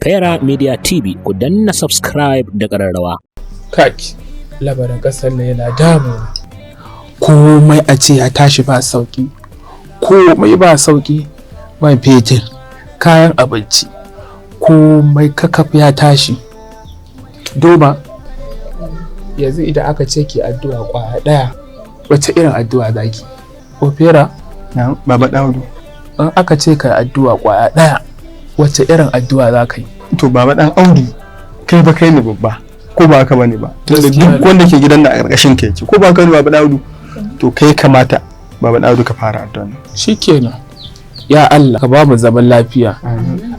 Opera Media TV, ku danna subscribe da ƙararrawa. Kaki, labarin ƙasar nan yana damu. Komai a ce ya tashi ba sauki. Komai ba sauki. Man fetur, kayan abinci, komai kakaf ya tashi. Duba, yanzu idan aka ce ki addu'a kwaya ɗaya, wace irin addu'a zaki? Opera, Na Baba Daudu. in aka ce ka addu'a kwaya ɗaya, wace irin addu'a za ka yi? To, Baba Dan Audu, kai ba kai ne babba. Ko ba haka bane ba? Tunda Gaskiya duk ne. wanda ke gidan nan a ƙarƙashin ka yake. Ko ba haka bane, Baba Daudu? To, kai kamata, Baba Daudu, ka fara addu'a nan. Shikenan. Ya Allah, ka ba mu zaman lafiya.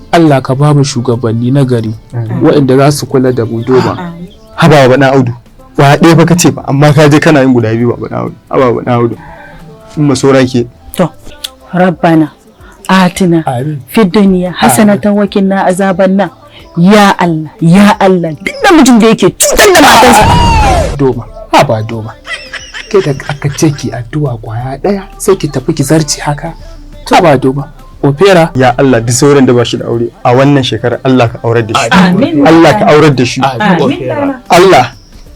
Allah, ka ba mu shugabanni na gari waɗanda za su kula da mu, Doma. Haba, Baba Dan Audu. Wa ɗaya fa kace ba, amma ka je kana yin guda biyu, Baba Dan Audu. Haba, Baba Dan Audu. In masora ke. To, rabbana atina Amin. fid dunya hasanatan wa qina azaban nar. Ya Allah, ya Allah, duk namijin da yake cutar da matarsa. Doma, haba Doma. Ke da aka ce ki addu'a kwaya ɗaya, sai ki tafi ki zarci haka. Haba Doma. Opera. Ya Allah, duk sauran da ba shi da aure a wannan shekarar, Allah ka aurar da shi. Amin. Allah, ka aurar da shi. Amin, Opera. Allah,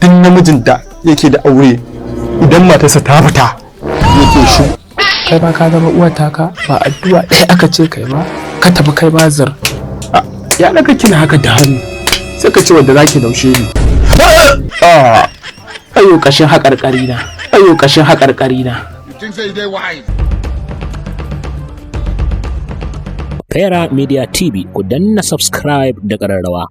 duk namijin da yake da aure, idan matarsa ta fita yake shi Kai ma ka zama uwar taka, ba addu'a ɗaya aka ce kai ba, ka tafi kai ma zar. Ya ɗaga kina haka da hannu. Sai ka ce wanda zaki naushe ni. Ah, ayo ƙashin haƙarƙari na. Ayo ƙashin haƙarƙari na. Think say they wise. Opera Media TV, ku danna subscribe da ƙararrawa.